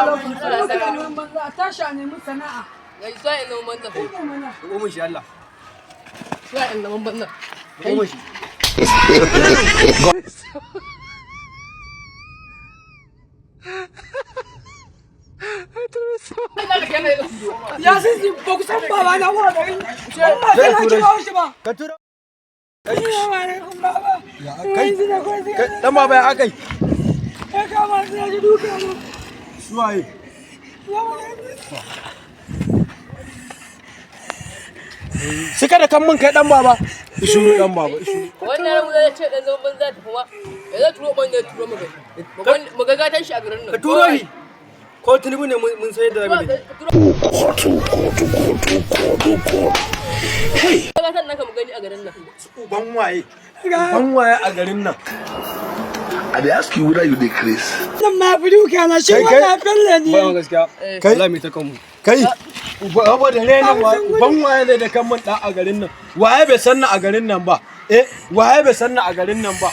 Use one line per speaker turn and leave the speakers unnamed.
Alaikum. Mutanen banza, a tashi a nemi sana'a.
Ga su wa'in zaman banza.
Kai mana.
Ko mun shi Allah.
Su wa'in zaman banza.
Ko mun shi.
Ya sisi, ba ku san baba na ba garin. Ba sai na kira shi ba.
Ka tura.
Assalamu alaikum, baba.
Kai.
Yanzu da kwai
Kai dan baba, ya akai?
Ya kama su ya ji duka mu.
Suwaye? Suka da kan mun kai, dan baba. Ishuru, dan baba, ishuru.
Wannan ramu zai ce dan zaman banza tafi ma. Ya zai turo ban, ya turo mu gani. Mu ga gatan shi a garin nan.
Ka turo shi. Ko Tinubu ne, mun sayar da rabi ne.
Ka turo gatan naka mu gani a garin nan.
Uban waye? Uban waye a garin nan?
I dey ask you whether you dey craze.
Nan ma fi duka na shi
Kai, kai.
wannan felle
Ba
ne.
gaskiya.
Kai.
Allah mai ta kanmu. Kai. Uba da renin uban waye ne da kan mun da a garin nan? Waye bai san na a garin nan ba? Eh, waye bai san na a garin nan ba?